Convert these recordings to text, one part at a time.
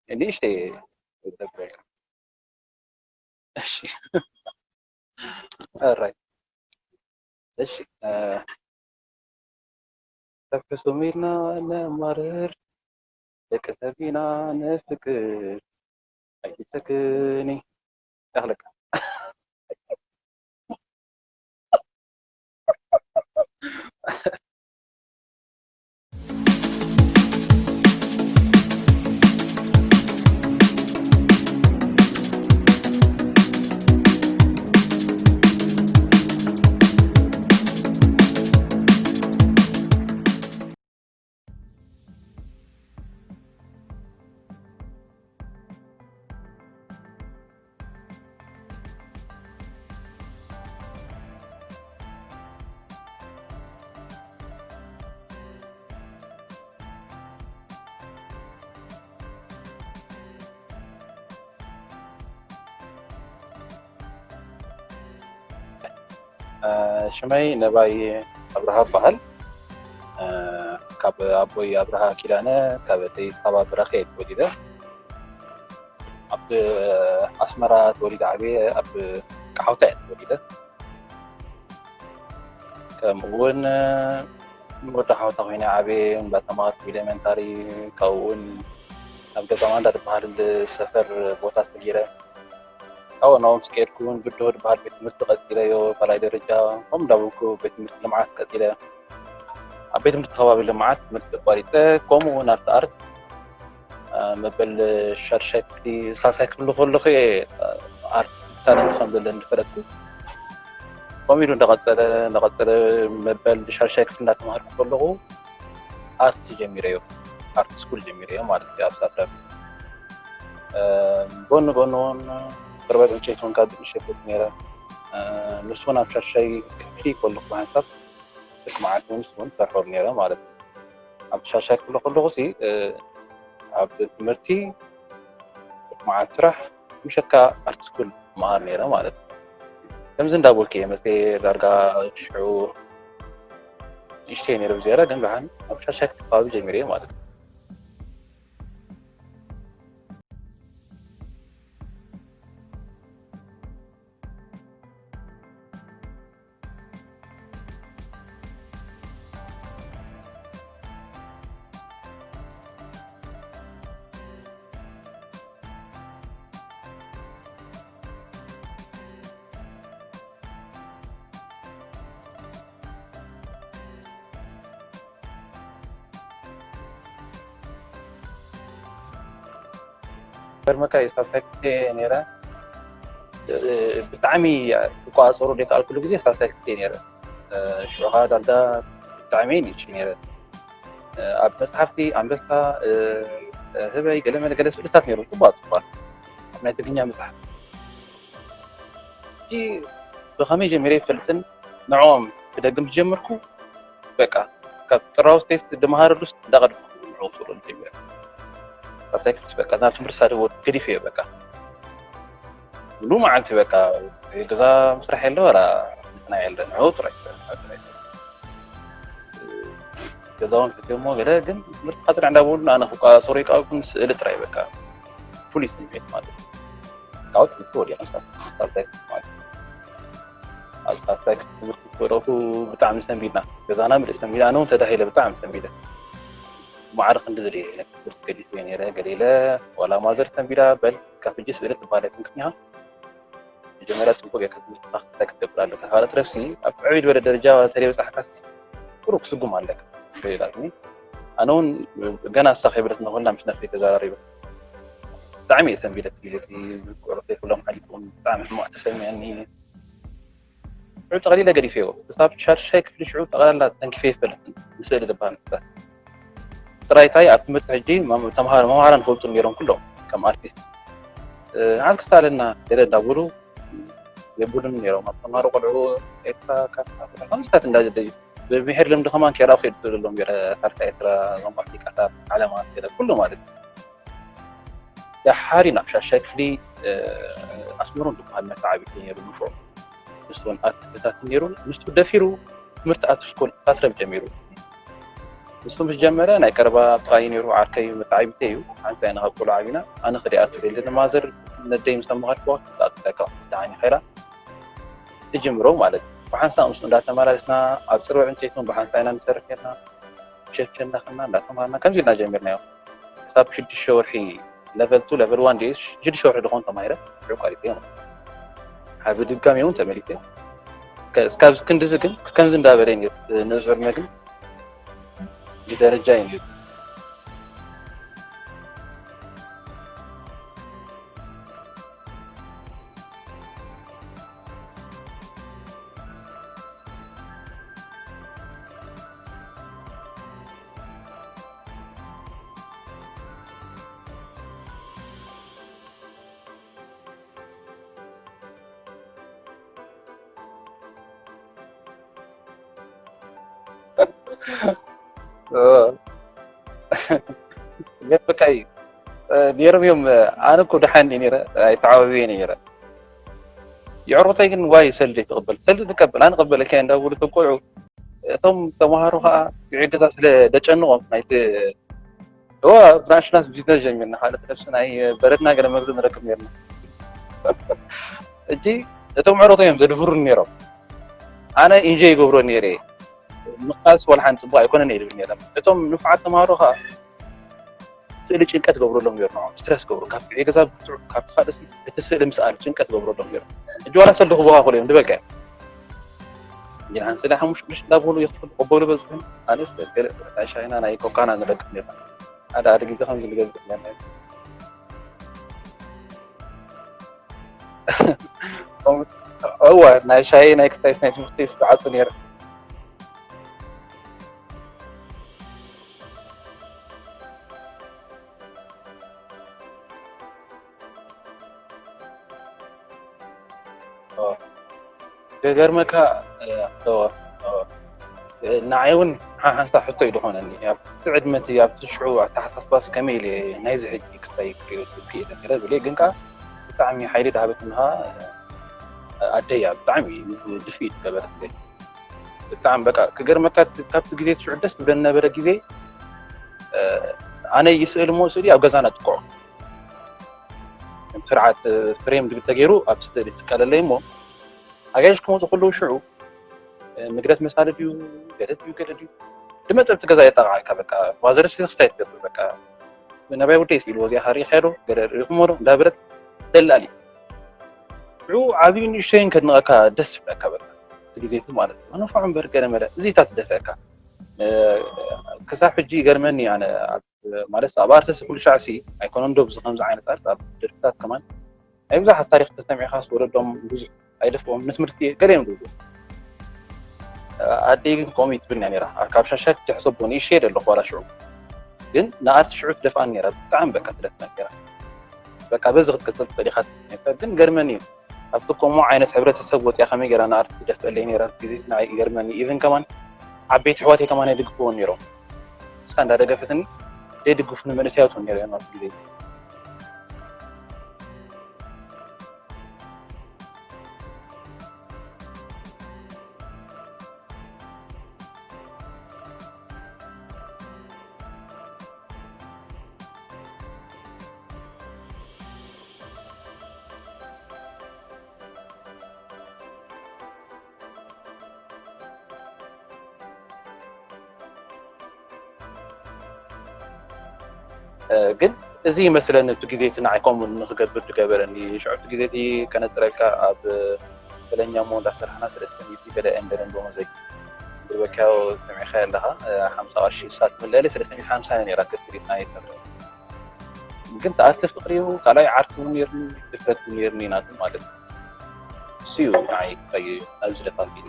ንእሽተይ ክገብረልካ። እሺ። ኦራይት። እሺ፣ እ፣ ሰብ ሕሱም ኢልና ነማርር፣ ደቂ ሰብ ኢና ነፍቅር፣ ኣይትጨክኒ። ይኣኽለካ። እ፣ ሽመይ ነባይ ኣብርሃ እበሃል። እ፣ ካብ ኣቦይ ኣብርሃ ኪዳነ፣ ካብ ኣደይ ሳባ በራኺ እየ ተወሊደ። ኣብ ኣስመራ ተወሊደ ዓብየ፣ ኣብ ቃሓውታ እየ ተወሊደ። ከምኡ እውን፣ እ፣ ወዲ ሓውታ ኮይነ ዓብየ፣ እንዳተማሃርኩ ኤሌመንታሪ፣ ካብኡ እውን ናብ ገዛ ማንዳ ዝበሃል ሰፈር ቦታ ሰጊረ። ካብኡ ናብኡ ምስ ከድኩ እውን ብድሆ ዝበሃል ቤት ትምህርቲ ቀጺለዮ፣ ካልኣይ ደረጃ፣ ከምኡ እንዳበልኩ ቤት ትምህርቲ ልምዓት ቀጺለ። ኣብ ቤት ትምህርቲ ከባቢ ልምዓት ትምህርቲ ኣቋሪጸ፣ ከምኡ እውን ኣብቲ ኣርት፣ እ፣ መበል ሻድሻይ ክፍሊ፣ ሳልሳይ ክፍሊ ከለኹ እየ፣ እ፣ ኣርት ታለንት ከም ዘለኒ ዝፈለጥኩ። ከምኡ ኢሉ እንዳቐጸለ፣ እንዳቐጸለ መበል ሻድሻይ ክፍሊ እንዳተማሃርኩ ከለኹ ኣርት ጀሚረዮ። ኣርት ስኩል ጀሚረዮ ማለት እዩ፣ ኣብ ሳብዳብ። እ፣ ጎኒ ጎኒ እውን ቅርበት ዕንጨይቲ እውን ካብ ብንእሽተይ እፈቱ ነይረ። እ፣ ንሱ እውን ኣብ ሻድሻይ ክፍሊ ከለኹ ብሓንሳብ፣ ደቂ መዓልቲ እውን ንሱ እውን ሰርሖም ነይረ ማለት እዩ። ኣብ ሻሻይ ክፍሊ ከለኹ ሲ፣ እ፣ ኣብ ትምህርቲ ደቂ መዓልቲ ስራሕ፣ ምሸት ከኣ ኣርት ስኩል መሃር ነይረ ማለት እዩ። ከምዚ እንዳበልኩ እየ መፅየ ዳርጋ ሽዑ ንእሽተይ ነይረ ብዝያዳ፣ ግን ብሓን ኣብ ሻሻይ ክፍሊ ከባቢ ጀሚረ ማለት እዩ። ገርመካ እዩ፣ ሳልሳይ ክፍሊ እየ ነይረ። እ፣ ብጣዕሚ ክቆፃፀሮ ዘይከኣልኩሉ ግዜ ሳልሳይ ክፍሊ እየ ነይረ። እ፣ ሽዑ ከዓ ዳርጋ ብጣዕሚ እየ ንእሽተይ ነይረ። እ፣ ኣብ መፅሓፍቲ ኣንበሳ፣ እ፣ እ፣ ህበይ፣ ገለመለ ገለ ስእልታት ነይሩ፣ ፅቡቅ ፅቡቅ ኣብ ናይ ትግርኛ መፅሓፍ። ሕጂ ብኸመይ ጀሚረ ይፈልጥን ንዕኦም ክደግም ዝጀመርኩ፣ በቃ፣ ካብ ጥራውስ ቴስት ድመሃረሉስ እንዳቐድምኩ ንዕኡ ክርእዮም ጀሚረ። ሳልሳይ ክፍሊ በቃ፣ ናብ ትምህርቲ ሳድዎ ገዲፈዮ በቃ። ሙሉ መዓልቲ በቃ፣ ገዛ ምስራሕ የለ፣ ወላ ምጽናዕ የለ፣ ንዕኡ ጥራይ። ገዛውን ፈትዮሞ ገለ፣ ግን ትምህርቲ ቃጽዳ እንዳበሉ ንኣነ ክቆጻጸሩ ይቃልኩን ስእሊ ጥራይ በቃ። ፍሉይ ስምዒት ማለት እዩ። ካብኡ ትምህርቲ ወዲቐ ሳልሳይ ክፍሊ ማለት እዩ። ኣብ ሳልሳይ ክፍሊ ትምህርቲ ምስ ወደቕኩ ብጣዕሚ ሰንቢድና። ገዛና ምልእ ሰንቢደ፣ ኣነ እውን ተዳሂለ ብጣዕሚ ሰንቢደ። ማዕረ ክንዲ ዝደልየ ትምህርቲ ገዲፈ ነይረ፣ ገለ ኢለ ዋላ ማዘር ሰንቢዳ፣ በል ካብ ሕጂ ስእሊ ትበሃል ኣይኮንክን ኢኻ። መጀመርያ ጽቡቕ ጌርካ ትምህርትኻ ክትታይ ክትገብር ኣለካ። ካልኦት ረብሲ ኣብ ዕብይ ዝበለ ደረጃ ተዘይበጻሕካስ ቁሩብ ክስጉም ኣለካ። ኢላትኒ። ኣነ እውን ገና እሳ ከይበለትና ኮልና ምስ ነፍሰይ ተዘራሪበ። ብጣዕሚ እየ ሰንቢደ። እቲ ቆርበተይ ኩሎም ሓሊፎም፣ ብጣዕሚ ሕማቕ ተሰሚዐኒ። ሽዑ ጠቕሊለ ገዲፈዮ። ክሳብ ሻድሻይ ክፍሊ ሽዑ ጠቕላላ ተንኪፈ ይፈልጥን፣ ንስእሊ ዝበሃል ምፍታሕ። ጥራይ እንታይ ኣብ ትምህርቲ ሕጂ መም-፣ ተምሃሮ፣ መምሃራን ይፈልጡ ነይሮም ኩሎም፣ ከም ኣርቲስት። እ፣ ንዓስ ክሳለና ገለ እንዳበሉ የብሉን ነይሮም። ኣብ ተምሃሮ ቆልዑ ኤርትራ፣ ካርታ፣ ከምዚታት እንዳደዩ። ብብሄር ልምዲ ከማን ከይራእኹ የድብለሎም ገለ ካርታ ኤርትራ፣ ዞም ኣፍሪቃታት፣ ዓለማት፣ ገለ ኩሉ ማለት እዩ። ደሓሪ ናብ ሻሻይ ክፍሊ፣ እ፣ ኣስመሮም ዝበሃል መተዓቢቲ ነይሩ ንፉዕ። ንሱ እውን ኣርት ክታትን ነይሩ። ንሱ ደፊሩ ትምህርቲ ኣርት ስኩል ካትረብ ጀሚሩ። ንሱ ምስ ጀመረ ናይ ቀረባ ጥራይ ነይሩ፣ ዓርከይ መተዓቢተይ እዩ። ሓንቲ ኣይና ካብ ቆልዑ ዓቢና፣ ኣነ ክደይ ኣቱ ደሊ ንማዘር ነደይ ምስ ኣማኸርክዋ ክትኣትካ ደዓኒ ኸይራ ትጅምሮ ማለት እዩ። ብሓንሳእ ምስኡ እንዳተመላለስና ኣብ ጽርብ ዕንጨይትን ብሓንሳእ ኢና ንሰርሕ ነርና። ሸፍሸና ከና እንዳተማሃርና ከምዚ ኢልና ጀሚርናዮ። ክሳብ ሽዱሽተ ወርሒ ለቨል ቱ ለቨል ዋን ድዩ ሽዱሽተ ወርሒ ድኾን ተማሂረ ሽዑ ቋሪጠ እዮም። ሓቢ ድጋሚ እውን ተመሊሰ። እስካብ ክንድዚ ግን ከምዚ እንዳበለ እዩ ነይሩ። ንእሱ ዕድመ ግን ብደረጃ እዩ ነይሩ። ገርበካ እዩ። ነይሮም እዮም። ኣነ እኮ ደሓን እየ ነይረ፣ ኣይተዓባብየ ነይረ። የዕሩኽተይ ግን ዋይ ሰልዲ ትቕበል፣ ሰልዲ ንቀበል፣ ኣነ ቀበለካ እንዳብሉ ተቆልዑ። እቶም ተምሃሮ ከዓ ብዕገዛ ስለ ደጨንቖም ናይቲ እዋ ብራንሽናስ ቢዝነስ ጀሚርና፣ ካልእ ነብሲ ናይ በረድና ገለ መግዚ ንረክብ ነርና። እጂ እቶም ዕሮት እዮም ዘድፍሩ ነይሮም። ኣነ ኢንጆይ ይገብሮ ነይረ። ምኻስ ወላ ሓንቲ ጽቡቕ ኣይኮነን እየ ዝብል ነይረ። እቶም ንፉዓት ተምሃሮ ከዓ ስእሊ ጭንቀት ገብረሎም ነይሩ። ንዖም ስትረስ ገብሩ ካብ ዕዮ ገዛ ብትዑ ካብ ካልእ እቲ ስእሊ ምስኣል ጭንቀት ገብረሎም ነይሩ። እጂ ዋላ ሰልዲ ክቦኻ ክሉ እዮም ድበልካ እዮም። ጅንሓን ስእሊ ሓሙሽ ቅዱሽ እንዳበሉ ይኽፍሉ ቅበሉ በዝሕን ኣነስ ገለ ናይ ሻይና ናይ ኮካና ንረክብ ነርና። ሓደ ሓደ ግዜ ከምዚ ንገብር ነርና። እዋ ናይ ሻሂ ናይ ክስታይስ ናይ ትምህርቲ ዝተዓፁ ነይረ። ገገርመካ ንዓይ እውን ሓንሳ ሕቶ እዩ ዝኾነኒ። ኣብቲ ዕድመ እቲ ኣብቲ ሽዑ ኣተሓሳስባስ ከመይ ኢለ ናይዚ ሕጂ ክስታይ ክሪኦ ክኢለ ገለ ዝብል ግን ከዓ ብጣዕሚ ሓይሊ ድሃበትኒ ከዓ ኣደይ እያ። ብጣዕሚ ድፍኢት ዝገበረትለይ ብጣዕሚ በቃ ክገርመካ ካብቲ ግዜ ሽዑ ደስ ዝብለኒ ነበረ ግዜ ኣነ ይስእል እሞ ስእሊ ኣብ ገዛና ጥቅዖ ስርዓት ፍሬም ድብል ተገይሩ ኣብ ስእሊ ትቀለለይ እሞ ኣጋይሽ ክመፁ ከለዉ ሽዑ ምግረት መሳሊ ድዩ ገለ ድዩ ገለ ድዩ ድመፀ ኣብቲ ገዛ የጣቃዓካ በቃ ማዘርስ ክስታይ ትገብር በቃ ነባይ ወደይ ስኢልዎ እዚኣ ሪኢኻዮ ዶ ገለ ሪኢኹሞ ዶ እንዳበለት ደላሊ ሽዑ ዓብዩ ንእሽተይን ከድንቐካ ደስ ይብለካ በቃ እቲ ግዜ ማለት እዩ ንፋዕ እምበር ገለ መለ እዚታት ትደፍአካ ክሳብ ሕጂ ይገርመኒ ኣነ ማለት ኣብ ኣርትስ ኩሉ ሻዕ ሲ ኣይኮነን ዶ ብዚ ከምዚ ዓይነት ኣርት ኣብ ደርፍታት ከማን ናይ ብዙሓት ታሪክ ተሰሚዕካ ወለዶም ብዙሕ ኣይደፍኦም ንትምህርቲ ገለ እዮም ዝብሉ ኣደይ ግን ከምኡ ትብልና ነራ ካብ ሻሻ ትሕሰቦ ንእሽተይ ደለኹ ዋላ ሽዑ ግን ንኣርቲ ሽዑ ትደፍኣኒ ነራ ብጣዕሚ በቃ ትደፍኣኒ ነራ በቃ በዚ ክትቅፅል ትኽእል ኢኻ ግን ገርመኒ እዩ ኣብቲ ከምኡ ዓይነት ሕብረተሰብ ወፂኣ ከመይ ገይራ ንኣርቲ ትደፍአለይ ነራ ግዜ ንዓይ ይገርመኒ ኢቭን ከማን ዓበይቲ ኣሕዋተይ ከማን ኣይድግፍዎን ነይሮም ንሳ እንዳደገፈትኒ ዘይድግፉኒ መንእሰያት እውን ነይሮም ኣብቲ ግዜ ግን እዚ ይመስለኒ እቲ ግዜ እቲ ንዓይ ከምኡ ንክገብር ዝገበረኒ ሽዑ እቲ ግዜ እቲ ከነፅረልካ ኣብ ፈለኛ እሞ እንዳሰርሕና ሰለስተ ሚእቲ ገለ እንደረን በመዘይ ዝብለካዮ ሰሚዕካዮ ኣለካ ሓምሳ ቅርሺ ንሳ ትምልአለይ ሰለስተ ሚእቲ ሓምሳ እያ ነይራ ክፍሊት ናይ ግን ተኣቲ ፍቅሪ እዩ ካልኣይ ዓርኪ እውን ነርኒ ድፍረት እውን ነርኒ ናቱ ማለት እዩ እሱ እዩ ንዓይ ቀይሩ ኣብዚ ደፋልኒ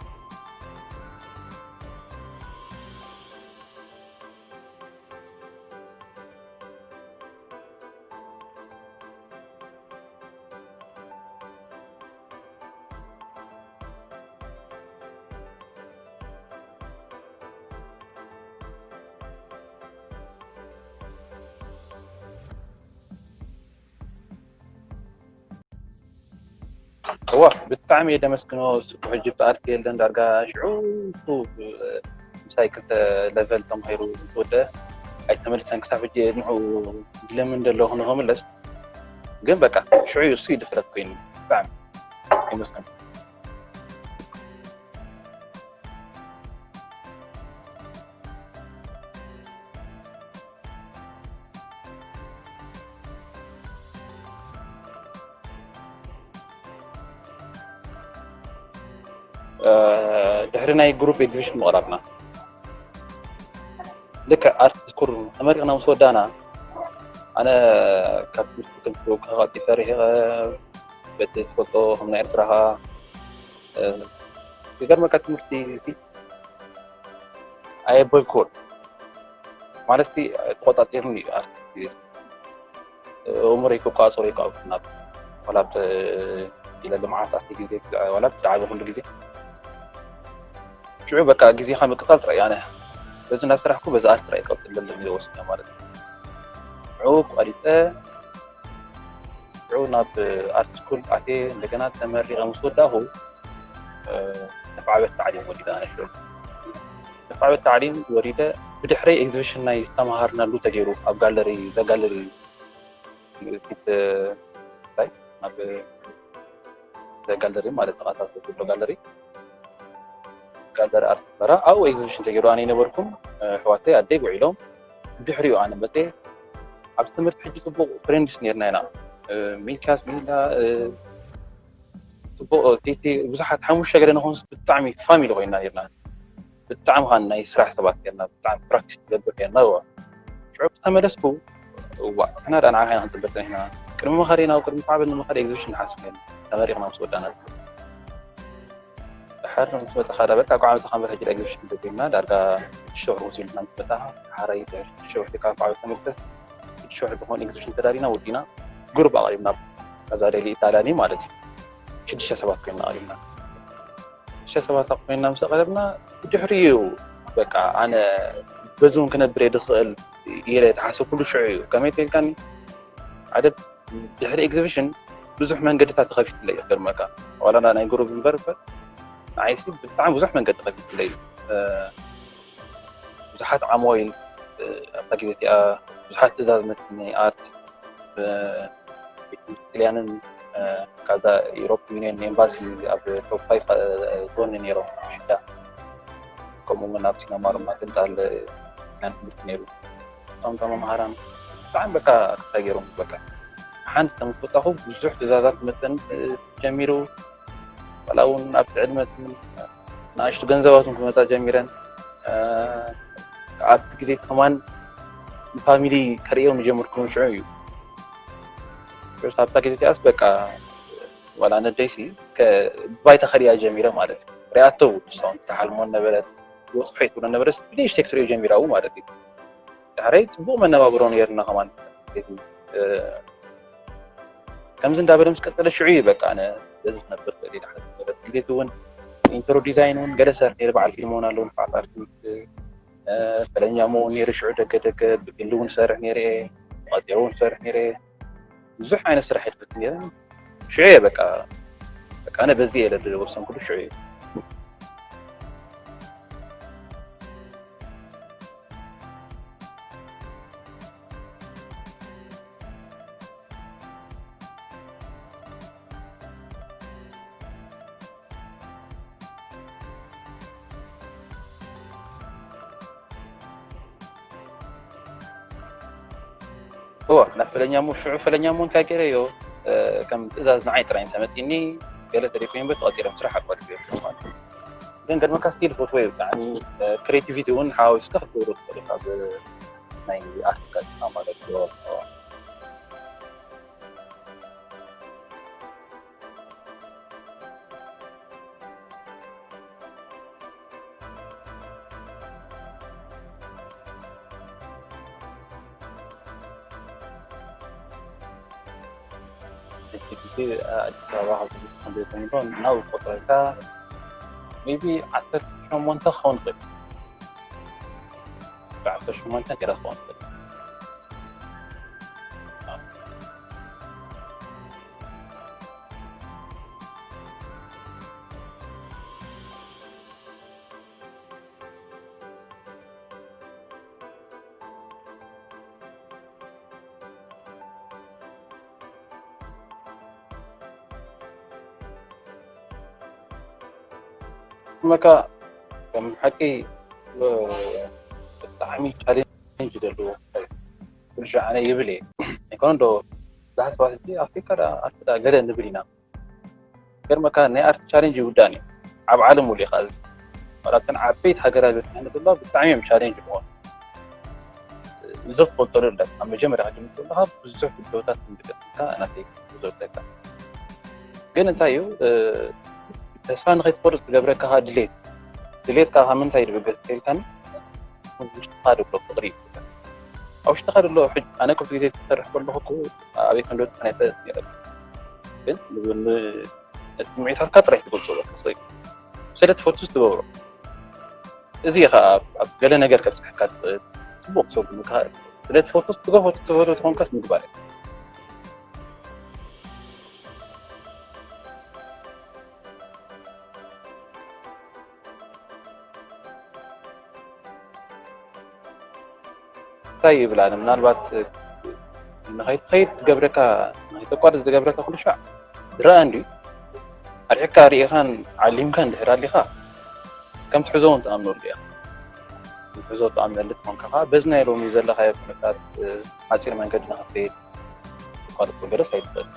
እዋ ብጣዕሚ እየ ደመስግኖ ስኩ ሕጂ ብኣርት የለን ዳርጋ ሽዑ እሱ ምሳይ ክልተ ለቨል ተማሂሩ ዝወደ ኣይተመልሰን። ክሳብ ሕጂ ንዑ ድለምን ዘለኹ ንኸምለስ ግን በቃ ሽዑ እሱ ይድፍረት ኮይኑ ብጣዕሚ ይመስለኒ። ድሕሪ ናይ ግሩፕ ኤግዚቢሽን ምቕራብና ልክዕ ኣርት ስኩል ተመሪቕና ምስ ወዳና ኣነ ካብ ትምህርቲ ክልቱ ክቐጢ ፈሪሕ በቲ ትፈልጦ ከም ናይ ኤርትራ ከዓ ይገርመካ ትምህርቲ ኣየቦይኮን ማለት ተቆፃፂርኒ እምሮ ይቆፃፀሩ ይቃወም ናብ ዋላ ኢለ ልምዓት ኣቲ ግዜ ዋላ ብዛዕባ ኩሉ ግዜ ሽዑ በቃ ግዜኻ ምቅፃል ጥራይ ኣነ በዚ እናሰራሕኩ በዚ ኣርት ጥራይ ቀፅል ኣለኒ ወስነ ማለት እዩ። ሽዑ ቋሊጠ ሽዑ ናብ ኣርት ስኩል ኣትየ እንደገና ተመሪቐ ምስ ወዳእኹ ንፍዓበት ታዕሊም ወዲደ ኣነ ሽዑ ንፍዓበት ታዕሊም ወዲደ ብድሕረይ ኤግዚቢሽን ናይ ዝተምሃርናሉ ተገይሩ ኣብ ጋለሪ እዛ ጋለሪ ፊት እንታይ ናብ እዛ ጋለሪ ማለት ተቃሳሰ ኩሎ ጋለሪ ጋለሪ ኣርት ነበራ ኣብኡ ኤግዚቢሽን ተገይሩ ኣነ ይነበርኩም ኣሕዋተይ ኣደይ ውዒሎም ድሕሪኡ ኣነ መፀ ኣብዚ ትምህርቲ ሕጂ ፅቡቅ ፍሬንድስ ነርና ኢና ሚልካስ ሚላ ፅቡቅ ቲቲ ብዙሓት ሓሙሽተ ገለ ንኾንስ ብጣዕሚ ፋሚሊ ኮይና ነርና ብጣዕሚ ኻን ናይ ስራሕ ሰባት ነርና ብጣዕሚ ፕራክቲስ ትገብር ነርና እዋ ሽዑ ተመለስኩ እዋ ንሕና ዳ ንዓኻ ኢና ክንፅበ ፀኒሕና ቅድሚ መኻሪ ናብ ቅድሚ ኳዕበ ንመኻሪ ኤግዚቢሽን ንሓስብ ነርና ተመሪቕና ምስ ወዳና ድሓር ምስ መፀኻ ዳ በቃ ኳዕበ ተኻንበር ሕጂ ኤግዚቢሽን ተገይምና ዳርጋ ሽዱሽተ ወርሒ ወሲዱና ምስ መፃኻ ሓራይ ሽዱሽተ ወርሒ ካብ ኳዕበ ተመልሰስ ሽዱሽተ ወርሒ ዝኾን ኤግዚቢሽን ተዳሊና ወዲና ግሩፕ ኣቕሪብና ከዛ ደሊ ኢጣልያኒ ማለት እዩ ሽዱሽተ ሰባት ኮይና ኣቕሪብና ሽዱሽተ ሰባት ኮይና ምስ ኣቕረብና ብድሕሪኡ በቃ ኣነ በዚ እውን ክነብር እየ ዝኽእል ኢለ ዝሓሰብኩሉ ሽዑ እዩ ከመይ ተልካኒ ሓደ ድሕሪ ኤግዚቢሽን ብዙሕ መንገድታት ተኸፊትለ እዩ ክገርመካ ዋላ ናይ ግሩፕ እምበር ንዓይሲ ብጣዕሚ ብዙሕ መንገዲ ተኸፊትለ እዩ ብዙሓት ዓማዊል ኣብታ ግዜ እቲኣ ብዙሓት ትእዛዝ መትኒ ኣርት ጥልያንን ካዛ ኢሮፕ ዩኒየን ኤምባሲ ኣብ ቶፕ ፋይፍ ጎኒ ነይሮም ሽዳ ከምኡ እውን ኣብ ሲነማ ሮማ ቅንጣል ናይ ትምህርቲ ነይሩ እቶም ተመምሃራን ብጣዕሚ በቃ ክታይ ገይሮም በቃ ሓንቲ ተምትወጣኹ ብዙሕ ትእዛዛት መጠን ጀሚሩ ዋላ እውን ኣብቲ ዕድመ ንኣሽቱ ገንዘባት እውን ክመፃ ጀሚረን ኣብቲ ግዜ ከማን ንፋሚሊ ከርእዮም ዝጀመርኩ ሽዑ እዩ ኣብታ ግዜ እቲኣስ በቃ ዋላ ነደይሲ ባይታ ከሪያ ጀሚረ ማለት እዩ ሪኣቶ ንሳውን ትሓልሞ ነበረት ወፅሖ ትብሎ ነበረ ብንእሽተይ ክትሪኦ ጀሚራ ማለት እዩ ዳሕረይ ፅቡቅ መነባብሮ ነይርና ከማን ከምዚ እንዳበለ ምስ ቀጠለ ሽዑ እዩ በቃ ኣነ በዚ ክነብር ክእል ኢለ ሓንቲ ነበረት ግዜቲ እውን ኢንትሮ ዲዛይን እውን ገለ ሰርሕ ነይረ በዓል ፊልሞን ኣለዉ ንፋዕት ኣርቲስት ፈለኛ ሞ እውን ነይረ ሽዑ ደገ ደገ ብግሊ እውን ሰርሕ ነይረ ብቐፂሮ እውን ሰርሕ ነይረ ብዙሕ ዓይነት ስራሕ የድፈት ነይረ ሽዑ እየ በቃ በቃ ኣነ በዚ እየ ለብል ወሰንኩሉ ሽዑ እዩ እዋ ናብ ፈለኛ ሞ ሽዑ ፈለኛ ሞ እንታይ ገይረዮ ከም ትእዛዝ ንዓይ ጥራይ እንተመፂኒ ገለ ተደይኮ በር ተቐፂሮም ስራሕ ኣቋሪፅዮ ማለት ግን ገድመካ ስቲል ፈትወ እዩ ብጣዕሚ ክሬቲቪቲ እውን ሓዋዊስካ ክትገብሮ ትኽእል ካብ ናይ ኣርት ጋዜጣ ማለት እዩ እቲ ግዜ ኣዲስ ኣበባ ካብ ዝብሉ ዘይኮይኑ ናብኡ ቆፀርካ ቢ ዓሰርተ ሸሞንተ ክኸውን ይኽእል ዓሰርተ ሸሞንተ ገለ ክኸውን ይኽእል መካ ከም ሓቂ ብጣዕሚ ቻሌንጅ ዘለዎ ኩሉ ሻዕ ኣነ ይብል እየ። ኣይኮነ ዶ ብዙሓት ሰባት ሕጂ ኣፍሪካ ዳ ኣፍሪካ ገለ ንብል ኢና። ገርመካ ናይ ኣርት ቻሌንጅ ይውዳን እዩ ኣብ ዓለም ሙሉ ኢኻ። እዚ ዋላ እተን ዓበይቲ ሃገራት በፂሐን ዘለዋ ብጣዕሚ እዮም ቻሌንጅ ምኾኑ። እዚ ክፈልጠሉ ኣለካ። ኣብ መጀመርያ ክጅምር ከለካ ብዙሕ ብድሆታት ንድገፍካ ናተይ ክዘርተካ ግን እንታይ እዩ ተስፋ ንኸይትቆርፅ ዝገብረካ ድሌት ድሌት ከዓ ካብ ምንታይ ድብገስ ተልካኒ ውሽጥኻ ድብሎ ፍቅሪ ይብለካ። ኣብ ውሽጥኻ ድሎ ሕጂ ኣነ ክልተ ግዜ ትሰርሕ ከለኹ ኣበይ ከም ደትካ ናይ ፈለጥ ነረ ግን ስምዒታትካ ጥራይ ትገልፆ ስለ ትፈቱ ትገብሮ እዚ ከዓ ኣብ ገለ ነገር ከብፅሐካ ፅቡቅ ሰብ ምክኣል ስለ ትፈቱ ትገፎ ትፈቱ ትኾንካስ ምግባር እንታይ ይብላኒ ምናልባት ንኸይትኸይድ ትገብረካ ንኸይተቋርፅ ዝገብረካ ኩሉ ሻዕ ዝረኣ እንድዩ ኣርሒቅካ ርኢኻን ዓሊምካን ድሕር ኣሊኻ ከም ትሕዞ እውን ትኣምነሉ እያ ትሕዞ ትኣምነሉ ትኾንካ ከዓ በዚ ናይ ሎሚ ዘለኻዮ ኩነታት ሓፂር መንገዲ ንኽትኸይድ ትቋርፅ ገለስ ኣይትኽእል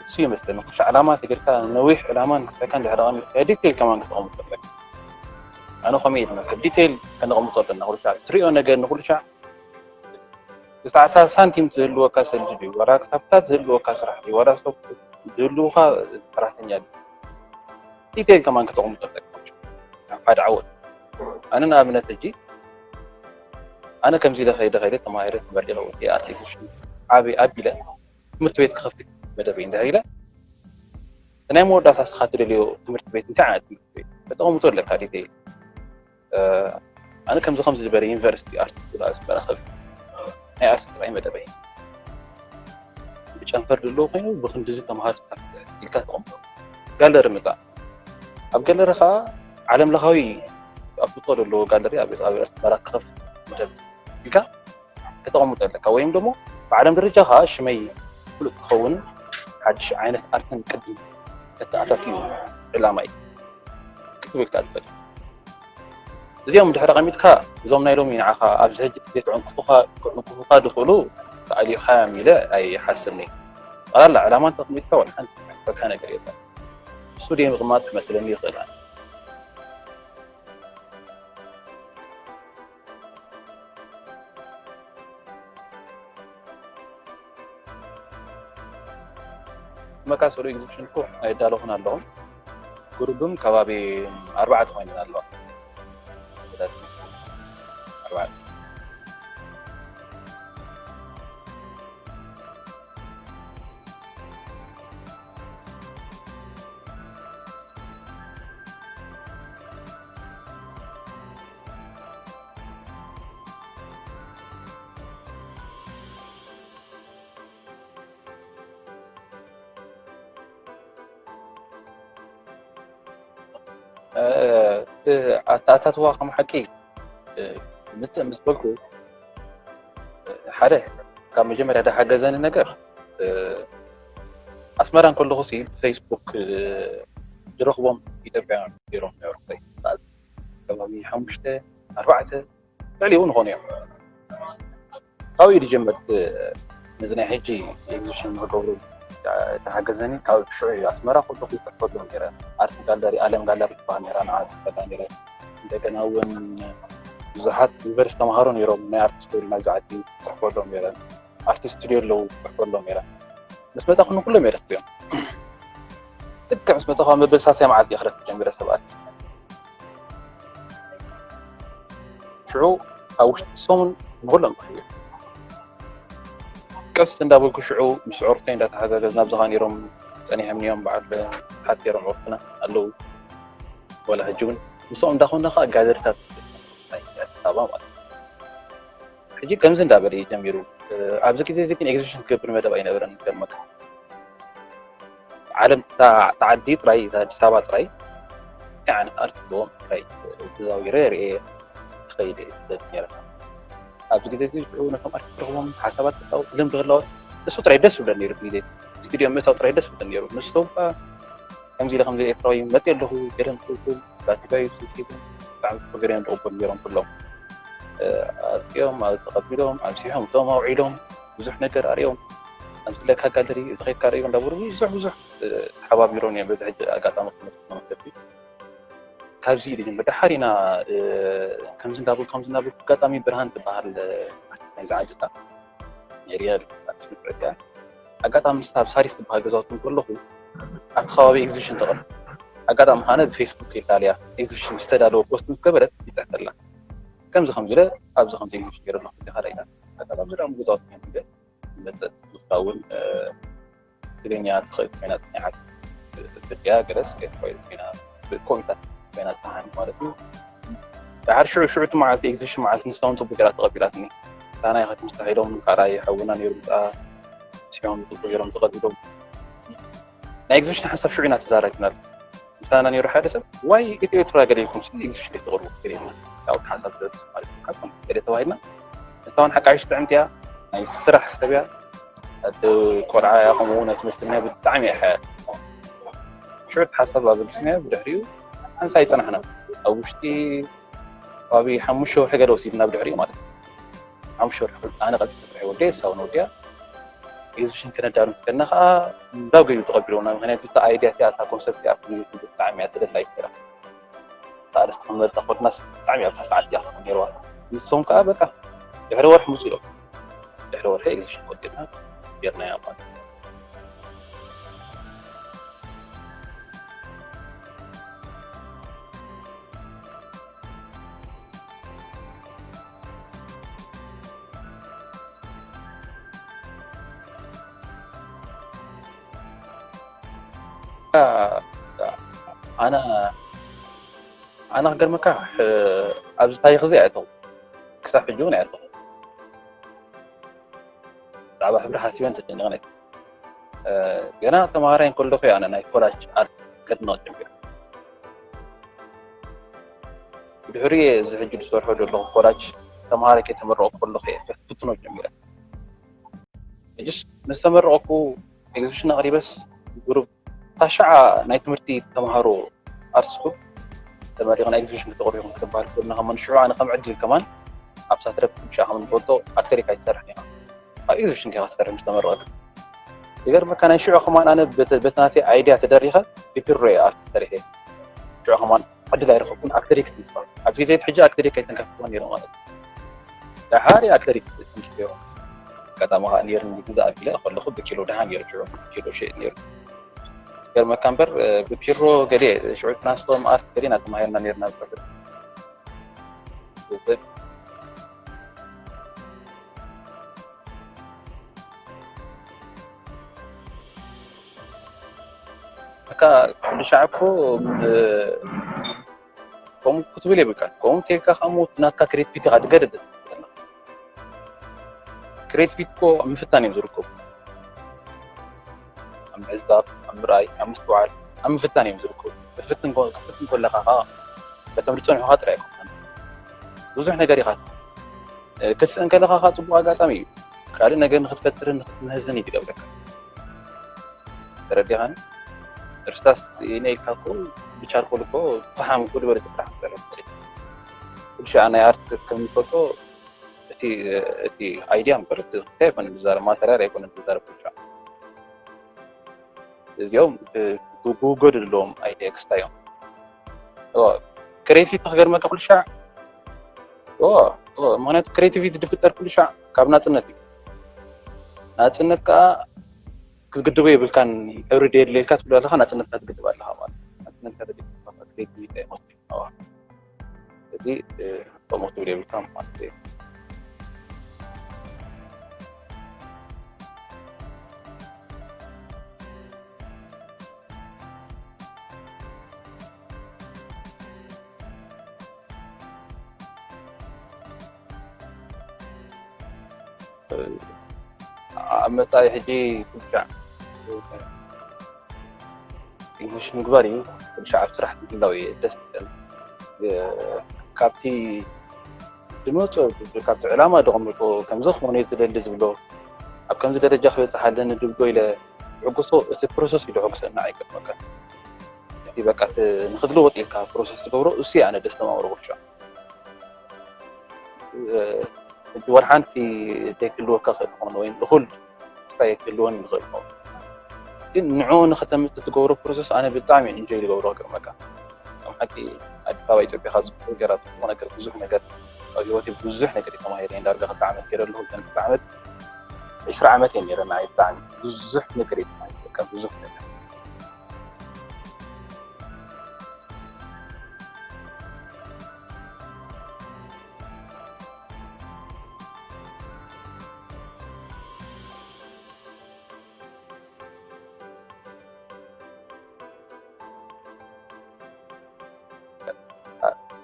እሱ ይመስለኒ ኩሽ ዕላማ ተገድካ ነዊሕ ዕላማ ንክትሕካ እንድሕር ኣቐሚጥካ ዲቴል ከማን ክትቐምጦ ኣለካ ኣነ ከምኡ እየ ድመክር ዲቴል ከነቐምጦ ኣለና ኩሉ ሻዕ ትሪኦ ነገር ንኩሉ ሻዕ ክሳዕታ ሳንቲም ዝህልወካ ሰልዲ ድዩ ዋላ ክሳብታት ዝህልወካ ስራሕ ድዩ ዋላ ዝህልውካ ሰራሕተኛ ድዩ ዲቴል ከማን ከተቐምጦ ኣለካ ሓደ ዓወት ኣነ ንኣብነት ሕጂ ኣነ ከምዚ ኢለ ከይደ ከይደ ተማሂረ ተመሪቀ ወዲ ኣርቲፊሽን ዓብይ ኣቢለ ትምህርቲ ቤት ክኸፍት መደበይ እንድሕር ኢለ ናይ መወዳእታ እስኻ ትደልዮ ትምህርቲ ቤት እንታይ ዓይነት ትምህርቲ ቤት ከተቐምጦ ኣለካ ዲቴል ኣነ ከምዚ ከምዚ ዝበለ ዩኒቨርሲቲ ኣርት ኣስመራ ክብል ናይ ኣርት ጥራይ መደበይ ብጨንፈር ዘለዎ ኮይኑ ብክንድዚ ተምሃር ኢልካ ተቐምጦ ጋለሪ ምፃእ ኣብ ጋለሪ ከዓ ዓለም ለኻዊ ኣፍልጦ ዘለዎ ጋለሪ ኣብ ኣብ ኣስመራ ክኸፍት መደብ ኢልካ ከተቐምጦ ኣለካ ወይም ደግሞ ብዓለም ደረጃ ከዓ ሽመይ ፍሉጥ ክኸውን ሓድሽ ዓይነት ኣርትን ቅድም ከተኣታትዩ ዕላማ እዩ ክትብል ከዓ ትኽእል እዚኦም ድሕሪ ቀሚጥካ እዞም ናይ ሎሚ ንዓኻ ኣብዚ ሕጂ ግዜ ክዕንክፉኻ ክዕንክፉኻ ዝኽእሉ ተኣሊኻዮም ኢለ ኣይሓስብኒ ጠቕላላ ዕላማ እንተቕሚጥካ ወላ ሓንቲ ፈካ ነገር የለን እሱ ድየ ምቕማጥ ክመስለኒ ይኽእል መካሰሉ ኤግዚቢሽን እኮ ኣይዳለኹን ኣለኹም ግሩብም ከባቢ ኣርባዕተ ኮይነን ኣለዋ ኣተኣታትዋ ከም ሓቂ ምፅእ ምስ በልኩ ሓደ ካብ መጀመርያ ዳሓገዘኒ ነገር ኣስመራ እንከለኹ ሲ ብፌስቡክ ዝረኽቦም ኢትዮጵያውያን ነይሮም ነበሩ ከባቢ ሓሙሽተ ኣርባዕተ ልዕሊኡ ንኾኑ እዮም ካብኡ እዩ ዝጀምር ነዚ ናይ ሕጂ ኤግዚቢሽን ንክገብሩ ተሓገዘኒ ካብ ሽዑ እዩ ኣስመራ ኩሉ ክፅሕፈሎም ነረ ኣርት ጋለሪ ኣለም ጋለሪ ትበሃል ነራ ንዓ ፅሕፈላ ነረ እንደገና እውን ብዙሓት ዩኒቨርሲቲ ተምሃሮ ነይሮም ናይ ኣርት ስኩል ናብዚ ዓዲ ክፅሕፈሎም ነረ ኣርት ስቱድዮ ኣለዉ ክፅሕፈሎም ነረ ምስ መፃኹ ንኩሎም እየ ረክብዮም ልክዕ ምስ መፃኹ መበል ሳልሳይ መዓልቲ እየ ክረክብ ጀሚረ ሰባት ሽዑ ኣብ ውሽጢ ሰሙን ንኩሎም ክህብ ቀስ እንዳበልኩ ሽዑ ምስ ዕርፍተይ እንዳተሓጋገዝና ኣብዚ ከዓ ነይሮም ፀኒሖም እዮም በዓል ሓት ገይሮም ዕርፍትና ኣለዉ ወላ ሕጂ እውን ምስኦም እንዳኾንና ከዓ ጋለሪታት ናይ ኣዲስ ኣበባ ማለት ሕጂ ከምዚ እንዳበለ እዩ ጀሚሩ ኣብዚ ግዜ እዚ ግን ኤግዚቢሽን ክገብር መደብ ኣይነበረን ይገርመካ ዓለም እታ ዓዲ ጥራይ እታ ኣዲስ ኣበባ ጥራይ እንታይ ዓይነት ኣርት ኣለዎም ጥራይ ተዛዊረ ርኤ ክኸይድ እየ ዝደሊ ነረ ኣብዚ ግዜ እዚ ሽዑ ነቶም ኣርት ክረኽቦም ሓሳባት ክፃወት ልምዲ ክለወጥ እሱ ጥራይ ደስ ዝብለ ነይሩ ግዜ ስቱድዮ ምእታው ጥራይ ደስ ዝብለ ነይሩ ንስቶም ከዓ ከምዚ ኢለ ከምዚ ኤርትራዊ መፅእ ኣለኹ ገለን ክልኩም ላቲፋ ዩሱፍ ሒዞም ብጣዕሚ ክብር እዮም ዝቕበሉ ነይሮም ኩሎም። ኣጥቂኦም ተቐቢሎም ኣብሲሖም እቶም ኣውዒሎም ብዙሕ ነገር ኣሪኦም ኣብዚ ለካ ጋለሪ እዚ ኸይድካ ርእዮ እንዳበሉ ብዙሕ ብዙሕ ተሓባቢሮም እዮም። በዚ ሕጂ ኣጋጣሚ ክመልስ መመልከቲ ካብዚ ኢሉ ጀምር ደሓር ኢና ከምዚ እንዳበሉ ከምዚ እንዳበሉ ኣጋጣሚ ብርሃን ትበሃል ናይዚ ዓድታ ሪያል ኣጋጣሚ ንሳ ኣብ ሳሪስ ትበሃል ገዛውቲ ከለኹ ኣብቲ ከባቢ ኤግዚቢሽን ተቐርብ ኣጋጣሚ ኻነ ብፌስቡክ የላልያ ኤግዚቢሽን ዝተዳለወ ፖስት ምስ ገበረት ይፅሕፈላ ከምዚ ከምዚ ኢለ ኣብዚ ከምዚ ኤግዚቢሽን ገይረ ኣለኹ ዲኻ ኢላ ኣጋጣሚ ኣብዚ ደሞ ገዛውቲ ይመፅእ ንሳ እውን ትግርኛ ትኽእል ኮይና ፅኒሓት ብድያ ገለስ ኤርትራዊት ኮይና ብኮሚታት ኮይና ዝፀሓን ማለት እዩ። ድሓር ሽዑ ሽዑ እቲ መዓልቲ ኤግዚቢሽን መዓልቲ ንሳ እውን ፅቡቅ ገይራ ተቐቢላትኒ። ታና ኢኻ ትምስታ ኢሎም ካራ ይሐውና ነይሩ ብጣ ሲሆን ፅቡቅ ገይሮም ተቐቢሎም ናይ ኤግዚቢሽን ሓሳብ ሽዑ ኢና ተዛራሪብናሉ። ምሳና ነይሩ ሓደ ሰብ ዋይ ኢትዮ ኤርትራ ገለ ኢልኩም ሲ ኢንስሽ ከይትቕርቡ ገለ ኢልና ያው ሓሳብ ዘብስ ማለት እዩ ሓቆም ገለ ተባሂልና ንስታውን ሓቃይሽ ጥዕምቲ እያ ናይ ስራሕ ሰብ እያ እቲ ቆልዓ እያ ከምኡ እውን ትምህርትና ብጣዕሚ እያ ሓያ ሽዑ ሓሳብ ኣበልስና ብድሕሪኡ ሓንሳ ይፀናሕና ኣብ ውሽጢ ከባቢ ሓሙሽተ ወርሒ ገለ ወሲድና ብድሕሪኡ ማለት እዩ ሓሙሽተ ወርሒ ኣነ ቀልጢፈ ስራሕ ወዲየ እሳውን ወዲያ ኤግዚቢሽን ከነዳሉ ከለና ከዓ እንዳብ ገይሩ ተቐቢሎምና ምክንያቱ እታ ኣይድያ እቲኣ እታ ኮንሰፕት እቲኣ ኣብ ግዜ ኩሉ ብጣዕሚ እያ ተደላይት ነይራ እታ ኣርእስቲ ክንመርፃ ከድና ብጣዕሚ ኣብታ ሰዓት እያ ክትኮን ነይርዋ ንሶም ከዓ በቃ ድሕሪ ወርሒ ምፁ ኢሎም ድሕሪ ወርሒ ኤግዚቢሽን ወዲእና ጌርናያ ማለት ኣነ ኣነ ክገርመካ ኣብዚ ታሪክ እዚ ኣየተው ክሳብ ሕጂ እውን ኣየተው ብዛዕባ ሕብሪ ሓሲበን ተጨኒቀን ገና ተምሃራይ እንከለኹ ኣነ ናይ ኮላጅ ኣርት ከድንቕ ጀሚረ ብድሕሪ እዚ ሕጂ ዝሰርሖ ዘለኹ ኮላጅ ተምሃራይ ከይተመረቑ ከለኹ እየ ክፍትኖ ጀሚረ ሕጅስ ምስ ተመረቕኩ ኤግዚቢሽን ኣቕሪበስ ግሩፕ ታሽዓ ናይ ትምህርቲ ተምሃሮ ኣርት ስኩል ተመሪቕና ኤግዚቢሽን ክተቕርቡ ኢኹም ክትበሃል ከለና ከማን ሽዑ ኣነ ከም ዕድል ከማን ኣብ ሳትረብ ብሻ ከም ንፈልጦ ኣክተሪካ ኣይትሰርሕን ኢኻ ኣብ ኤግዚቢሽን ከይኻ ትሰርሕ ምስ ተመረቕካ ይገርመካ ናይ ሽዑ ከማን ኣነ በቲ ናተይ ኣይድያ ተደሪኸ ብፒሮ እየ ኣርት ሰሪሐ ሽዑ ከማን ዕድል ኣይረኸብኩን ኣክተሪክ ትበሃል ኣብዚ ግዜ ሕጂ ኣክተሪክ ኣይተንከፍክዎ ነይሩ ማለት እዩ ደሓር ኣክተሪክ ትንክፍዮ ኣጋጣሚ ከዓ ነይሩ ግዛእ ኣቢለ ከለኹ ብኪሎ ደሃ ነይሩ ሽዑ ኪሎ ሸይጥ ነይሩ ገርመካ እምበር ብፒሮ ገለ ሽዑ ትራንስፎርም ኣርት ገለ ኢና ተማሂርና ነርና ዝሕብር እካ ኩሉ ሻዕ እኮ ከምኡ ክትብል የብልካ ከምኡ ቴልካ ከሞ ናትካ ክሬቲቪቲ ካ ድገደደ ክሬቲቪቲ እኮ ምፍታን እዮም ዝርከቡ ኣብ ምዕዛብ ኣብ ምርኣይ ኣብ ምስትውዓል ኣብ ምፍታን እዮም ዝርከቡ ክትፍትን ክትፍትን ከለካ ከዓ በቶም ዝፀንሑካ ጥራይ ኣይኮንካን ብዙሕ ነገር ኢካ ክትስእን ከለካ ከዓ ፅቡቅ ኣጋጣሚ እዩ ካልእ ነገር ንክትፈጥርን ንክትምህዝን እዩ ዝገብረካ ተረዲኻኒ እርስታስ ስኢነ ኢልካ እኮ ብቻልኮል እኮ ፈሓም እኮ ዝበለ ስራሕ ክሰርሕ ትኽእል ኩሉ ሻዕ ናይ ኣርት ከም ንፈልጦ እቲ እቲ ኣይድያ እምበር እቲ እንታይ ኣይኮነ ዝዛረብ ማተርያል ኣይኮነ ዝዛረብ ኩሉ ሻዕ እዚኦም ክውገዱ ዘለዎም ኣይድያ ክስታዮም ክሬቲቪቲ ክገርመካ ኩሉ ሻዕ ምክንያቱ ክሬቲቪቲ ዝፍጠር ኩሉ ሻዕ ካብ ናፅነት እዩ ናፅነት ከዓ ክትግድቦ የብልካን ሕብሪ ደየድልየልካ ትብል ኣለካ ናፅነትካ ትግድብ ኣለካ ማለት ናፅነትካ ተገዲብካ ክሬቲቪቲ ኣይኮነ እዚ ከምኡ ክትብል የብልካ ማለት እዩ ኣብ መፃኢ ሕጂ ኩልሻዕ ኢንቨስት ምግባር እዩ ኩልሻዕ ኣብ ስራሕ ምህላው እየ ደስ ይብል ካብቲ ድመፆ ካብቲ ዕላማ ደቐምጦ ከምዚ ክኾነ ዝደሊ ዝብሎ ኣብ ከምዚ ደረጃ ክበፅሕ ኣለኒ ድብሎ ኢለ ዝሕጉሶ እቲ ፕሮሰስ እዩ ደሐጉሰና ኣይገርመካ በቃ ንክትልወጥ ኢልካ ፕሮሰስ ትገብሮ እሱ ኣነ ደስ ተማምሮ። ብቻ ወላ ሓንቲ ዘይክልወካ ክእል ኾነ ወይ እኹል ክልወን ይኽእል ኾነ፣ ግን ንዕኡ ንኸተምፅእ ትገብሮ ፕሮሰስ ኣነ ብጣዕሚ ኢንጆይ ዝገብሮ ክርመካ። ከም ሓቂ ኣዲስ ኣበባ ኢትዮጵያ ካብ ዝብሉ ነገራት፣ ብዙሕ ነገር ኣብ ህይወት ብዙሕ ነገር ተማሂረ። ዳርጋ ክልተ ዓመት ገይረ ኣለኹ። ክልተ ዓመት ዕስራ ዓመት እየ ነይረ። ንዓይ ብጣዕሚ ብዙሕ ነገር እየ ተማሂረ። ብዙሕ ነገር።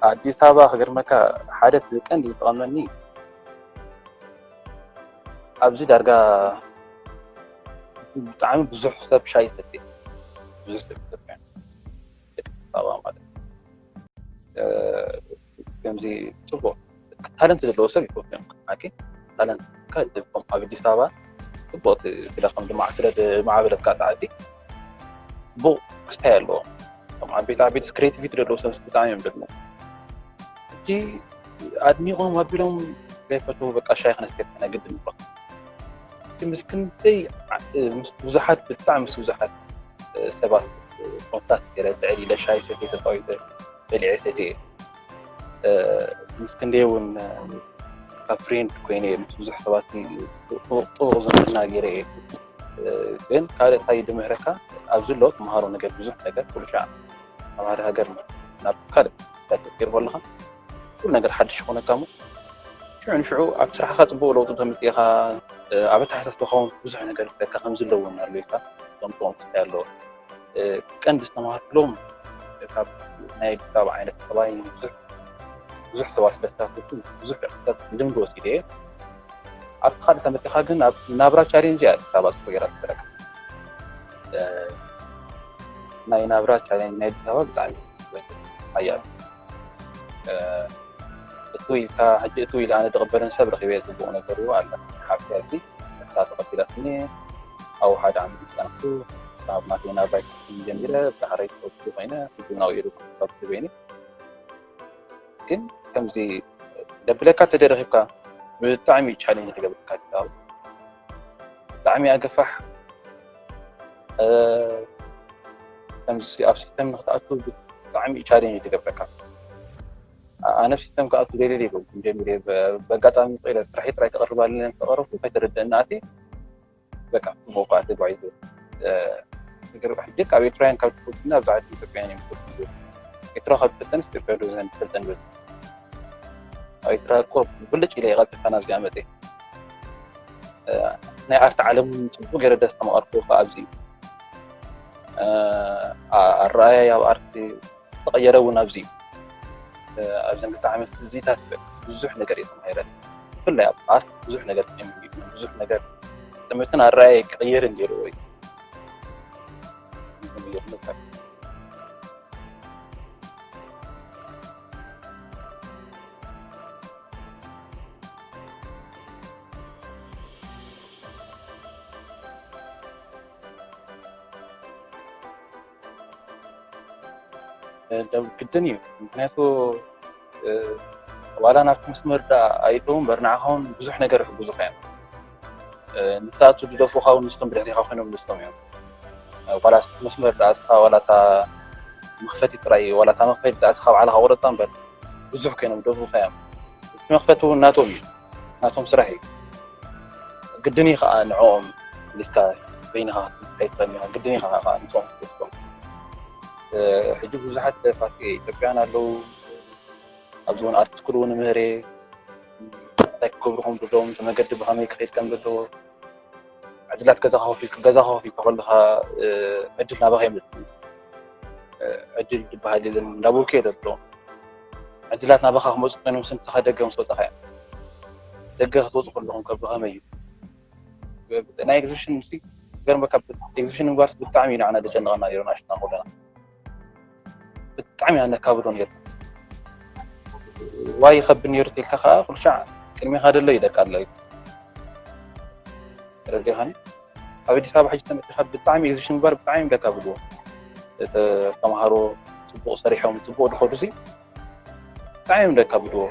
ኣዲስ ኣበባ ክገርመካ ሓደ ቀንዲ ዝጠቐመኒ ኣብዚ ዳርጋ ብጣዕሚ ብዙሕ ሰብ ሻሂ ይሰቲ። ብዙሕ ሰብ ይሰቲ። ኣዲስ ኣበባ ማለት ከምዚ ፅቡቅ ታለንት ዘለዎ ሰብ ይፈትዮም። ሓቂ ታለንት ከድልኩም ኣብ ኣዲስ ኣበባ ፅቡቅ ክለኸም ድማ ስለ ማዕበለት ካጣዕቲ ፅቡቅ ክስታይ ኣለዎ። ከም ዓበይቲ ዓበይቲ ክሬቲቪቲ ዘለዎ ሰብ ብጣዕሚ እዮም ደግሞ። እቲ ኣድኒቆም ኣቢሎም ዘይፈትዉ በቃ ሻይ ክነስተ ግድን ይብሎ። ምስ ክንደይ ምስ ብዙሓት ብጣዕሚ ምስ ብዙሓት ሰባት ኮንታክት ገይረ ትዕል ኢለ ሻይ ሰትየ ተፃዊተ በሊዐ ሰትየ ምስ ክንደይ እውን ካብ ፍሬንድ ኮይነ ምስ ብዙሕ ሰባት ጥቡቕ ዝምድና ገይረ እየ። ግን ካልእ እንታይ ድምህረካ ኣብዚ ኣሎ ትምሃሮ ነገር ብዙሕ ነገር ኩሉ ሻዕ ተምሃሪ ሃገር ናብ ካልእ ተቀይር ከለኻ ኩሉ ነገር ሓድሽ ይኾነካ እሞ ሽዑ ንሽዑ ኣብ ስራሕኻ ፅቡቅ ለውጢ ተምፅእኻ ኣብ ኣተሓሳስባኻ እውን ብዙሕ ነገር ይፈካ ከም ዘለዎም ኣሎ ኢልካ ከምጥኦም ክስታይ ኣለዎ። ቀንዲ ዝተማሃርኩሎም ካብ ናይ ኣዲስ ኣበባ ዓይነት ጠባይ ብዙሕ ሰባት ስለዝተረፉ ብዙሕ ልምዲ ወሲደ እየ። ኣብቲ ካልእ ተመፂኻ ግን ኣብ ናብራ ቻሌንጅ እያ ኣዲስ ኣበባ ዝኮ ገይራ ትረካ ናይ ናብራ ቻሌንጅ ናይ ኣዲስ ኣበባ ብጣዕሚ ሓያል እቱ ኢልካ ሕጂ እቱ ኢለ ኣነ ዝቕበልን ሰብ ረኺበ ጽቡቕ ነገሩ ኣለ ሓብቲ ኣብዚ ንሳ ተቐቢላትኒ ኣብኡ ሓደ ዓመት ዝጸናሕኩ ካብ ናተይ ናብራይ ክፍትን ጀሚረ ብዳሕረይ ክወስዱ ኮይነ ሕጂ እውን ኣብኡ ይርከብ ኮይኑ ግን ከምዚ ደብለካ ተደረኺብካ ብጣዕሚ ቻሌንጅ ትገብረካ ብጣዕሚ ኣገፋሕ ከምዚ ኣብ ሲስተም ንክትኣቱ ብጣዕሚ ቻሌንጅ ትገብረካ ኣነ ሲስተም ክኣቱ ደልየ ይገብኩ ጀሚረ በጋጣሚ ቀይረ ጥራሒ ጥራይ ተቐርባለን ተቐረብኩ ከይተረደእና ኣትየ በቃ ጽቡቅ ከዓ ተጓዒዙ። ሕጂ ካብ ኤርትራውያን ካብ ትፈልጡና ኣብዚ ዓዲ ኢትዮጵያውያን እዮም ዝፈልጡ። ኤርትራ ካብ ትፈልጠንስ ኢትዮጵያ ዶ ዝፈልጠን ብል። ኣብ ኤርትራ እኮ ብልጭ ኢለ ቀጥታ ናብዚኣ መጽየ። ናይ ዓርኪ ዓለም ጽቡቅ ገይረ ደስ ተማቐርኩ ከዓ ኣብዚ እዩ። ኣረኣእያ ኣብ ኣርት ዝተቐየረ እውን ኣብዚ ኣብዘን ክልተ ዓመት እዚታት ብዙሕ ነገር እየ ተማሂረ ብፍላይ ኣብ ኣርት ብዙሕ ነገር ተሚሩ ብዙሕ ነገር ትምህርትን ኣረኣየ ክቕየር እንዲሩ ወይ ግድን እዩ ምክንያቱ ዋላ ናብቲ መስመር ዳ ኣይእተው እምበር ንዓኻ እውን ብዙሕ ነገር ይሕግዙኻ እዮም ንስኻቱ ዝደፉኻ እውን ንስቶም ብድሕሪኻ ኮይኖም ንስቶም እዮም ዋላ መስመር ዳ እስኻ ዋላ እታ መኽፈቲ ጥራይ ዋላ እታ መኽፈቲ ዳ እስኻ ባዕልኻ ቁረፃ እምበር ብዙሕ ኮይኖም ደፉኻ እዮም እቲ መኽፈቲ እውን ናቶም እዩ ናቶም ስራሕ እዩ ግድን እዩ ከዓ ንዕኦም ኢልካ በይንኻ ኣይትኸድን ኢኻ ግድን ኢኻ ከዓ ንሶም ክትወስዶም ሕጂ ብዙሓት ደረፋት ኢትዮጵያን ኣለዉ ኣብዚ እውን ኣርቲክል እውን ምህር እንታይ ክገብሩ ከም ዘለዎም እቲ መገዲ ብኸመይ ክኸይድ ከም ዘለዎ ዕድላት ገዛ ከኸፊልካ ገዛ ከኸፊልካ ከለኻ ዕድል ናባኻ ይመፅእ ዕድል ዝበሃል የለን እንዳበልኩ እየ ዘለኹ ዕድላት ናባኻ ክመፁ ኮይኖም ስንትኻ ደገ ምስ ወፃኻ እዮም ደገ ክትወፁ ከለኹም ከ ብኸመይ እዩ ናይ ኤግዚቢሽን ሲ ገርመካ ኤግዚቢሽን ምግባር ብጣዕሚ እዩ ንዓና ዘጨንቐና ነይሩ ንኣሽና ከለና ብጣዕሚ ኣነካብዶ ነይሩ ዋይ ይኸብድ ነይሩ ኢልካ ከዓ ኩሉ ሻዕ ቅድሜኻ ደሎ ይደቃ ኣሎ እዩ ተረዲኻኒ ኣብ ኣዲስ ኣበባ ሕጂ ተመፂኻ ብጣዕሚ ኤግዚቢሽን ምግባር ብጣዕሚ ደካብድዎ ተምሃሮ ጽቡቕ ሰሪሖም ጽቡቕ ድኸዱ ሲ ብጣዕሚ እዮም ደካብድዎ።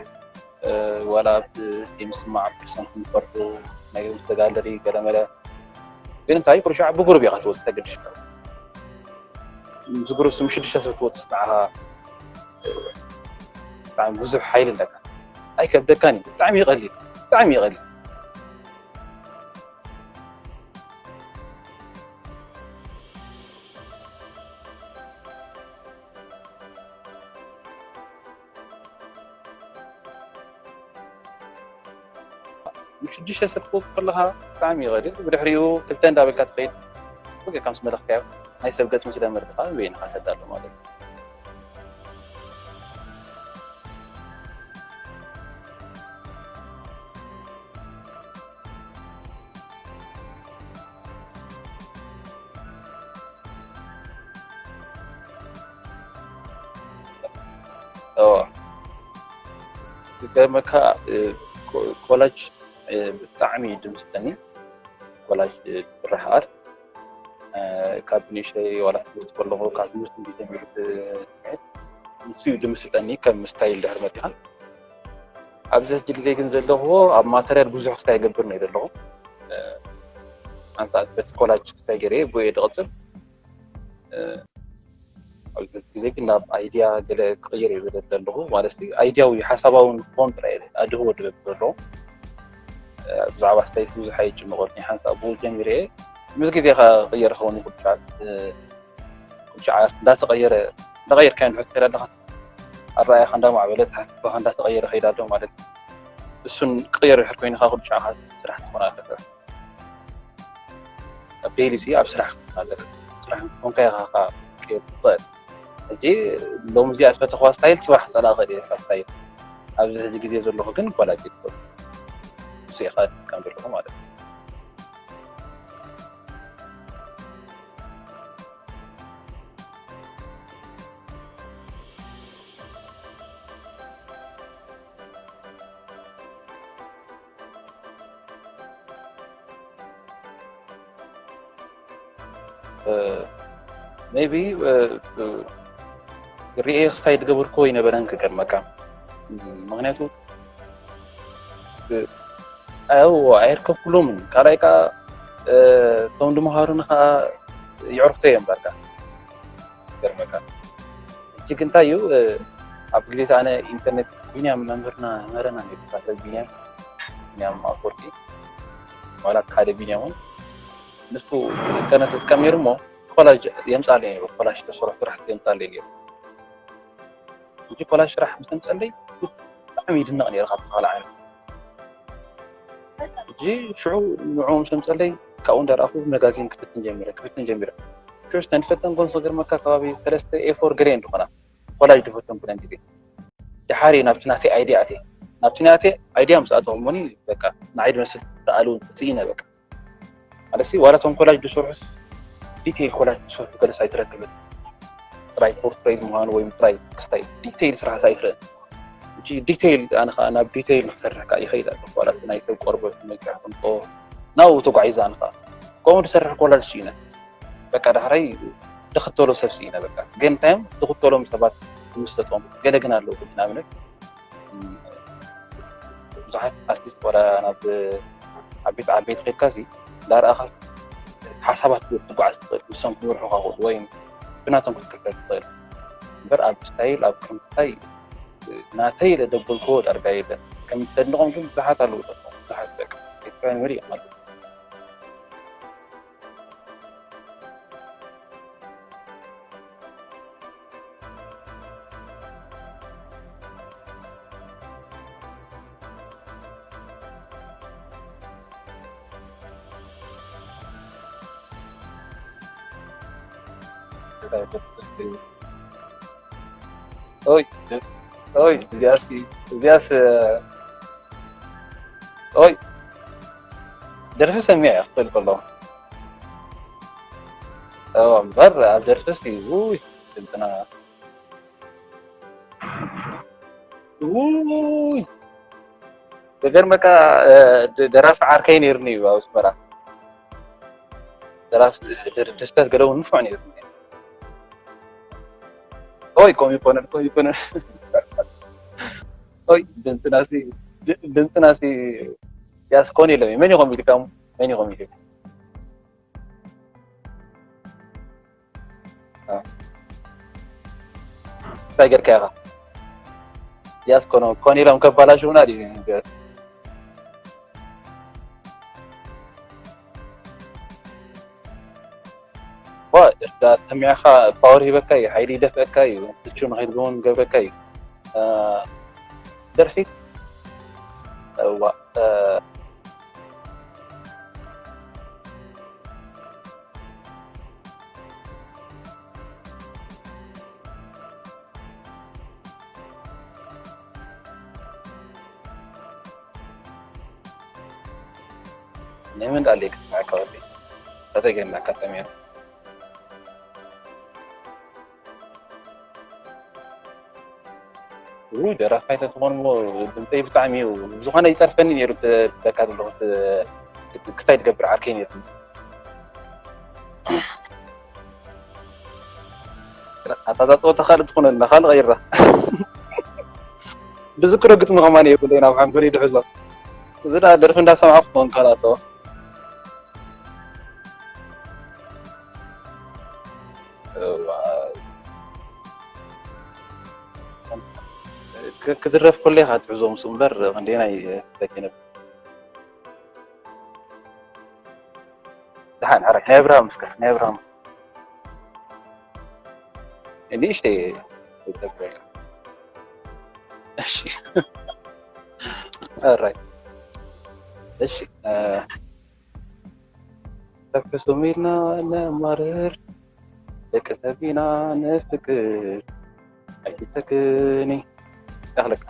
ዋላ ኣብቲ ምስማዕ ፐርሰንት ንፈርዱ ናይ ተጋለሪ ገለመለ ግን እንታይ ኩሉ ሻዕ ብጉሩብ ኢኻ ትወፅእ ተገዲሽካ። ምስ ጉሩብ ስም ሽዱሽተ ሰብ ትወፅእ ንዓኻ ብጣዕሚ ብዙሕ ሓይሊ ኣለካ። ኣይከብደካን እዩ። ብጣዕሚ ይቐሊል፣ ብጣዕሚ ይቐሊል። ሽዱሽተ ሰብ ክትወፅእ ከለኻ ብጣዕሚ ይቐልል። ብድሕሪኡ ክልተ እንዳበልካ ትኸይድ። ወገ ከም ዝመለኽካዮ ናይ ሰብ ገፅ ምስ ለመድካ በይንኻ ተዳሎ ማለት እዩ። እዋ ዝገርመካ ኮላጅ ብጣዕሚ ድምስጠኒ ኮላጅ ስራሕ ኣርት ካብ ንእሽተይ ዋላ ትምህርቲ ከለኹ ካብ ትምህርቲ ጀሚሩ ስምዒት ንሱ እዩ ድምስጠኒ ከም ስታይል ድሕር መፂኻ ኣብዚ ሕጂ ግዜ ግን ዘለኹዎ ኣብ ማተርያል ብዙሕ ክስታይ ይገብር ነው ዘለኹ ኣንሳት በቲ ኮላጅ ክስታይ ገይረ ብየ ድቕፅል ኣብዚ ግዜ ግን ናብ ኣይድያ ገለ ክቕይር ይብል ዘለኹ ማለት ኣይድያዊ ሓሳባዊ ክኾን ጥራይ ኣድህቦ ድብል ዘለኹ ብዛዕባ ስታይል ብዙሕ ኣይጭንቆልኒ ሓንሳብ ብኡ ጀሚረ ምስ ግዜ ክቕየር ክኸውን ይኽእል ሻዓት ሻዓት እንዳተቐየረ እንዳቐየርካዮ ንሕት ከይድ ኣለኻ ኣረኣያኻ እንዳማዕበለ ተሓትካ እንዳተቐየረ ከይድ ኣሎ ማለት እሱን ክቕየር ድሕር ኮይንካ ኩሉ ሻዕኻ ስራሕ ትኾን ኣለካ ኣብ ዴይሊ ሲ ኣብ ስራሕ ክትኾን ኣለካ ስራሕ ኮንካ ኢኻ ክትቀየር ትኽእል ሕጂ ሎም እዚኣ ዝፈተኽዋ ስታይል ፅባሕ ፀላእ ኽእል እየ ካብ ስታይል ኣብዚ ሕጂ ግዜ ዘለኹ ግን ኮላጅ ትኽእል እሱ ኢኻ ትጥቀም ዘለኹ ማለት እዩ maybe ሪኤ ክስታይ ዝገበርክዎ ይነበረን ክገርመካ ምክንያቱ ኣው ኣይርከብኩሎምን ካልኣይ ከዓ እቶም ድምሃሩኒ ከዓ ይዕርፍቶ እዮም በቃ ገርመካ እጅግ እንታይ እዩ ኣብ ግዜ ኣነ ኢንተርኔት ቢንያም መምህርና መረና ቢንያም ቢንያም ኣፍወርቂ ማለት ሓደ ቢንያም እውን ንሱ ኢንተርኔት ዝጥቀም ነይሩ እሞ ኮላጅ የምፃለይ ነይሩ ኮላጅ ተሰርሑ ስራሕቲ የምፃለይ ነይሩ ሕጂ ኮላጅ ስራሕ ምስ ኣምፀለይ ብጣዕሚ ይድነቕ ነይረ ካብቲ ካልእ ዓይነት ሕጂ ሽዑ ንዕኡ ምስ ኣምፀለይ ካብኡ እንዳረኣኹ መጋዚን ክፍትን ጀሚረ ክፍትን ጀሚረ ሽዑ ዝተንፈተን ጎንፂ ዝገርመካ ከባቢ ሰለስተ ኤፎር ገለ እየን ዝኾና ኮላጅ ዝፈተንኩለን ግዜ ደሓር ናብቲ ናተይ ኣይድያ ኣትየ ናብቲ ናተይ ኣይድያ ምስ ኣተኹሞኒ በቃ ንዓይ ዝመስል ተኣሉ ስኢነ በቃ ኣለሲ ዋላ ቶም ኮላጅ ዝሰርሑ ዲቴይል ኮላጅ ዝሰርሑ ገለስ ኣይትረክብን ጥራይ ፖርትሬት ምዃኑ ወይ ጥራይ ክስታይ ዲቴይል ስራሕ ኣይትርእን ዲቴይል ኣነ ከዓ ናብ ዲቴይል ንክሰርሕ ከዓ ይኸይድ ኣሎ ዋላ ናይ ሰብ ቆርበት መግዕ ክንጦ ናብኡ ተጓዒዛ ኣነ ከዓ ከምኡ ዝሰርሕ ኮላጅ ስኢነ በቃ ዳሕራይ ዝኽተሎ ሰብ ስኢነ በቃ ግን ታይም ዝኽተሎም ሰባት ዝምሰጦም ገለ ግን ኣለዉ ንኣብነት ብዙሓት ኣርቲስት ዋላ ናብ ዓበይቲ ዓበይቲ ከድካ ሲ እንዳረኣኻ ሓሳባት ትጓዓዝ ትኽእል ንሶም ክመርሑኻ ክእሉ ወይ ብናቶም ክትክተል ትኽእል እምበር ኣብ ስታይል ኣብ ከምታይ ናተይ ኢለ ደበልክዎ ዳርጋ የለን ከም ተድንቖም ግን ብዙሓት ኣለዉ ብዙሓት በቃ ኤርትራውያን መሊኦም ኣለዉ ኦይ ኦይ እዚኣስ እዚኣስ ኦይ ደርፊ ሰሚዐ ክብል ከሎ እምበር ኣብ ደርፊ ውይ ስልጥና ውይ ዝገርመካ ደራፊ ዓርከይ ነይሩኒ እዩ ኣብ ኣስመራ ደራፊ ደስታት ገለ እውን ንፉዕ ነይሩኒ ኦይ፣ ኮም ይኮነን፣ ኮም ይኮነን። ኦይ፣ ድምፅናሲ፣ ድ-፣ ድምፅናሲ ያስኮን የለም። መን ይኾን ኢልካ? መን ይኾን ኢልካ? አ። እንታይ ጌርካ ኢኻ? ያስኮኖ፣ ኮን ኢሎም ከባላሽውና ድዩ? ዋ፣ ደርፊ ሰሚዕኻ ፓወር ሂበካ እዩ፣ ሓይሊ ይደፍአካ እዩ፣ ምቹ ንኸይትኸውን ይገብረካ እዩ። አ፣ ደርፊ፣ እዋ፣ አ፣ ናይ መን ቃል እዩ ክትስማዕ ከባቢ? ተተገና ኣጋጣሚ እያ። ውይ፣ ደራፋይ ተትኾን እሞ ድምፀይ ብጣዕሚ እዩ። ብዝኾነ ይፀርፈኒ ነይሩ፣ ት-፣ ትብለካ ዘለኹ፣ ት-፣ ክስታይ ትገብር ዓርከይ ነይሩ። ኣታ እዛ ፀወታ ካልእ ትኾነልና፣ ካልእ ቀይራ። ብዝክሮ ግጥሚ ከማን እየ ኩለይ ናብ ሓንፈሪ ድሕዞ። እዚ ደኣ ደርፊ እንዳሰማዕኩ ክኾን ካልእ ኣለዎ። እዋ። ክ-፣ ክድረፍ ከሎ ኢኻ ትሕዞ ምስ እምበር ክንደየናይ ክፍለጥ ይነብ-፣ ደሓን፣ ሕራይ፣ ናይ ኣብርሃም እስከ፣ ናይ ኣብርሃም። ንእሽተይ ይጠብቀልካ። እሺ። ሕራይ። እሺ፣ እ፣ ሰብ ሕሱም ኢልና ነማርር፣ ደቂ ሰብ ኢና ንፍቅር፣ ኣይትተክኒ። ይኣኽለካ።